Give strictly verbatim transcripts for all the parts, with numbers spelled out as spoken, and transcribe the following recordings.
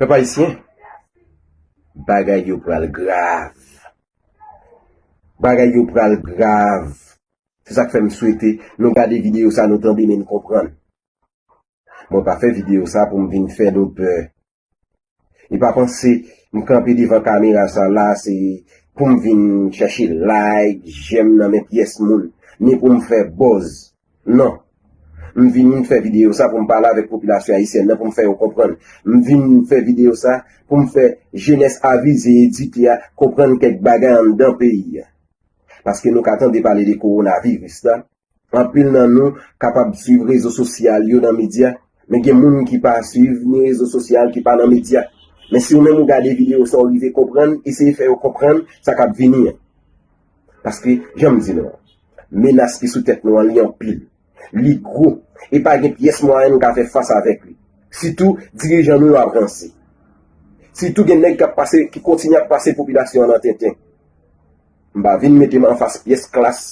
Pèp ayisyen, bagay yo pral grav. Bagay yo pral grav. Se sa k fè m swete nou gade videyo sa, nou tande, men n konprann. Mwen pa fè videyo sa pou m vin fè nou pè. E pa panse m kanpe devan kamera sa la, se pou m vin chèche like, j'aime nan men pyès moun, ni pou m fè buzz. Non. M vin fè videyo sa pou m pale avèk popilasyon ayisyèn nan, pou m fè yo konprann. M vin fè videyo sa pou m fè jenès avize, edike a, konprann kèk bagay anndan peyi a. Paske nou ka tande pale de kowonaviris la. Anpil nan nou kapab swiv rezo sosyal yo nan medya, men gen moun ki pa swiv ni rezo sosyal, ki pa nan medya. Men si ou menm ou gade videyo sa, ou rive konprann, eseye fè yo konprann sa k ap vini an. Paske, jan m di nou an, menas ki sou tèt nou an, li anpil. Li gwo. E pa gen pyès mwayen nou ka fè fas avèk li. Sitou, dirijan nou yo ap ranse. Sitou, gen nèg k ap pase, ki kontinye ap pase popilasyon an nan tenten. M pa vin mete m anfas pyès klas,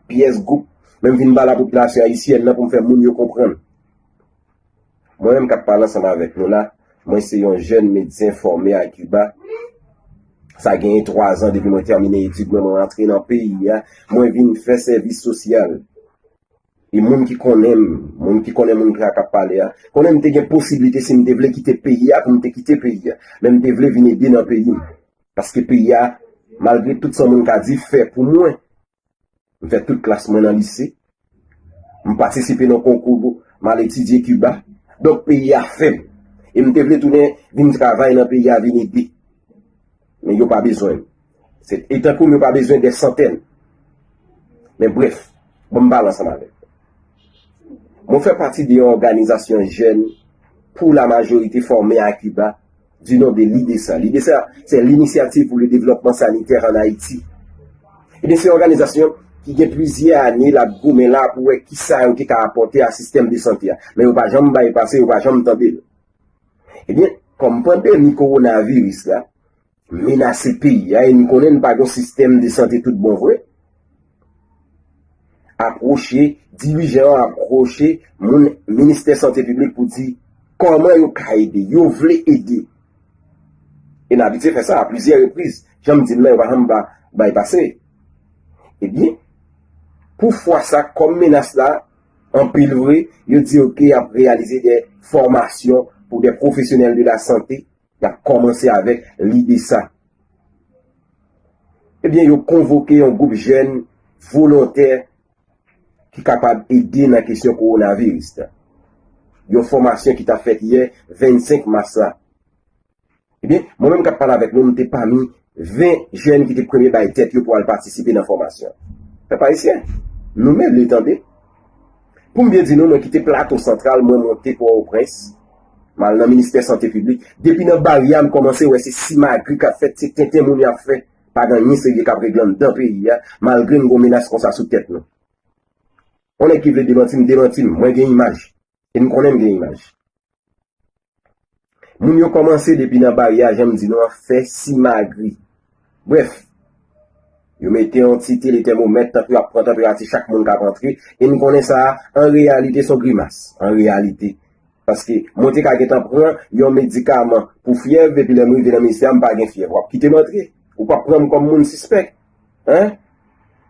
pyès gwoup, men m vin pale a popilasyon ayisyèn nan pou m fè moun yo konprann. Mwen menm k ap pale ansanm avèk nou la, mwen se yon jèn medsen fòme a Kiba. Sa genyen twa zan depi mwen tèmine etid mwen, mwen antre nan peyi a, mwen vin fè sèvis sosyal. E moun ki konnen m, moun ki konnen moun sa k ap pale a, konnen m te gen posiblite, si m te vle kite peyi a, pou m te kite peyi a. Men m te vle vin ede nan peyi m. Paske peyi a, malgre tout sa moun ka di, fè pou mwen. M fè tout klas mwen nan lise. M patisipe nan konkou, m al etidye Kiba. Donk, peyi a fè m. E m te vle tounen vin travay nan peyi a, vin ede. Men yo pa bezwen m. Se, e tankou m, yo pa bezwen dè santèn. Men brèf, bon, m pale ansanm avèk nou. Mwen fè pati de yon òganizasyon jèn pou la majorite fòme a Kiba, du nom de lidesa. Lidesa, c'est l'Initiative pour le Développement Sanitaire en Haïti. Ebyen, se yon òganizasyon ki gen plizyè ane l ap goumen la pou wè kisa yo te ka apòte a sistèm de sante a. Men yo pa janm bay pase, yo pa janm tande l. Ebyen, kòm pandemi kowonaviris la menase peyi a, e n konnen n pa gen yon sistèm de sante tout bon vre, apwoche, dirijan an apwoche moun ministè sante piblik pou di kòman yo ka ede, yo vle ede. E n abitye fè sa a plizyè repriz. Jan m di l la, yo pa janm ba, bay pase. Ebyen, pou fwa sa, kòm menas la anpil vre, yo di, oke, y ap reyalize de fòmasyon pou de pwofesyonèl de la sante. Y ap kòmanse avèk lidesa. Ebyen, yo konvoke yon gwoup jèn volontè ki kapab ede nan kesyon kowonaviris la. Yon fòmasyon ki t ap fèt yè, vennsenk mas la. Ebyen, mwen menm k ap pale avèk nou, m te pami ven jèn ki te premye bay tèt yo pou al patisipe nan fòmasyon. Pèp ayisyen, nou mele tande. Pou m byen di nou, mwen kite Plato Santral, mwen monte Pòtoprens, m al nan ministè sante piblik. Depi nan bari a, m kòmanse wè se simagri k ap fèt, se tenten moun y ap fè. Pa gen anyen serye k ap regle anndan peyi a, malgre n gen menas konsa sou tèt nou. Yon nèg ki vle demanti m, demanti m. Mwen gen imaj. E n konnen m gen imaj. Moun yo kòmanse depi nan bari a, jan m di nou an, fè simagri. Brèf, yo mete yon ti teletèmomèt, tankou y ap pran tanperati chak moun k ap antre, e n konnen sa a, an reyalite, se yon grimas, an reyalite. Paske mwen te ka gentan pran yon medikaman pou fyèv, epi lè m rive nan ministè a, m pa gen fyèv. W ap kite m antre? Ou p ap pran m kòm moun sispèk? Hein?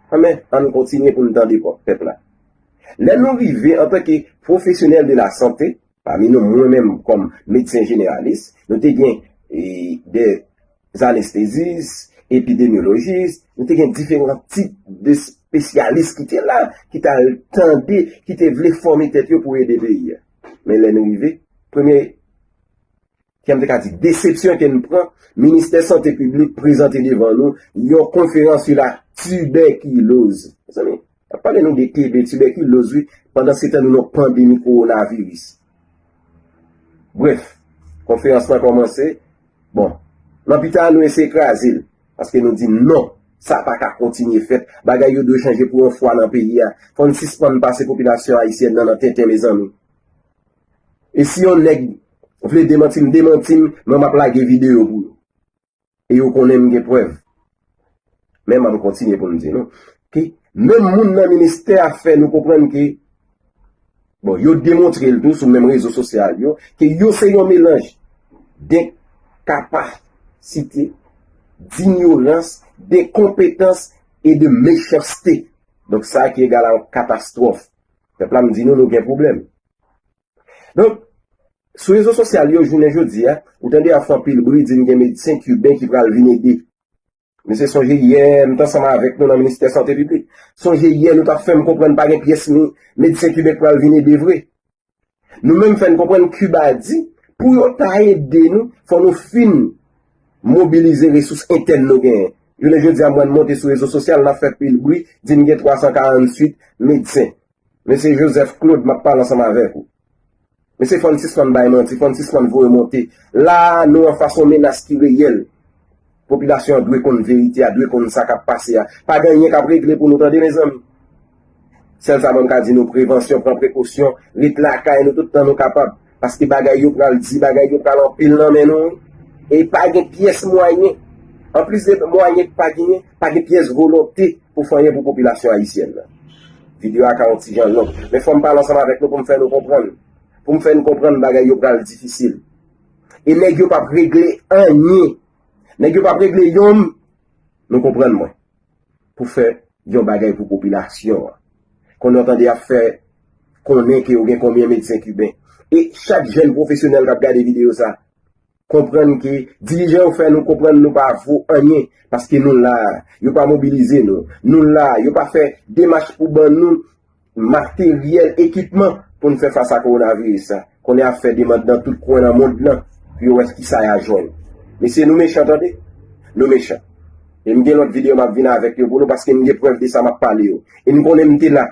Anben, ann kontinye pou n tande pèp la. Lè nou rive antanke pwofesyonèl de la sante, pami nou, mwen menm kòm medsen jeneralis, nou te gen, e, de anestezis, epidemyolojis, nou te gen diferan tip de espesyalis ki te la, ki t al tande, ki te vle fòme tèt yo pou ede peyi a. Men lè nou rive, premye, jan m te ka di, desepsyon ke n pran, ministè sante piblik prezante devan nou yon konferans sou la tibèkiloz. Mezanmi, y ap pale nou de T B, tibèkiloz, wi, pandan se tan nou nan pandemi kowonaviris. Brèf, konferans lan kòmanse. Bon, nan pita, nou eseye kraze l, paske nou di non, sa pa ka kontinye fèt. Bagay yo dwe chanje pou yon fwa nan peyi a. Fò n sispann pase popilasyon ayisyèn nan nan tenten, mezanmi. E si yon nèg vle demanti m, demanti m, men m ap lage videyo pou yo. E yo konnen m gen prèv. Men m ap kontinye pou m di nou ke menm moun nan ministè a fè nou konprann ke, bon, yo demontre l tou sou menm rezo sosyal yo, ke yo se yon melanj de kapasite, dinyorans, denkonpetans e de mechanste. Donk, sa ki egal a yon katastwòf. Pèp la, m di nou, nou gen pwoblèm. Donk, sou rezo sosyal yo, jounen jodi a, ou tande y ap fè anpil bri, di n gen medsen kiben ki pral vin ede. Mesye, sonje yè, m t ansanm avèk nou nan ministè sante piblik. Sonje yè, nou t ap fè m konprann pa gen pyès mi-, medsen kiben k pral vin ede vre. Nou menm fè n konprann Kiba di, pou yo ta ede nou, fò nou fin mobilize resous entèn nou genyen. Jounen jodi a, m wè n monte sou rezo sosyal, n ap fè pil bri, di n gen twa san karanntuit medsen. Mesye Joseph Claude, m ap pale ansanm avèk ou. Mesye, fò n sispann bay manti, fò n sispann voye monte. La a, nou anfas yon menas ki reyèl. Popilasyon an dwe konn verite a, dwe konn sa k ap pase a. Pa gen anyen k ap regle pou nou, tande, mezanmi. Sèl sa mwen m ka di nou, prevansyon, pran prekosyon, ret lakay nou tout tan nou kapab. Paske bagay yo pral di, bagay yo pral anpil nan men nou, wi. E pa gen pyès mwayen. Anplis de mwayen k pa genyen, pa gen pyès volonte pou fè anyen pou popilasyon ayisyèn nan. Videyo a ka yon ti jan long, men fò m pale ansanm avèk nou pou m fè nou konprann. Pou m fè nou konprann bagay yo pral difisil. E nèg yo p ap regle anyen. Nèg yo p ap regle yonm, nou konprann mwen, pou fè yon bagay pou popilasyon an. Konnen w tande y ap fè konnen ke yo gen konbyen medsen kiben. E chak jèn pwofesyonèl k ap gade videyo sa, konprann ke dirijan yo fè nou konprann nou pa vo anyen, paske nou la, yo pa mobilize nou. Nou la, yo pa fè demach pou ban nou materyèl, ekipman pou n fè fas a kowonaviris sa. Konnen y ap fè demann nan tout kwen nan mond lan pou yo wè kisa y a jwenn. Mesye, nou mechan, tande. Nou mechan. E m gen lòt videyo m ap vin avèk yo pou nou, paske m gen prèv de sa m ap pale yo. E n konnen m te la.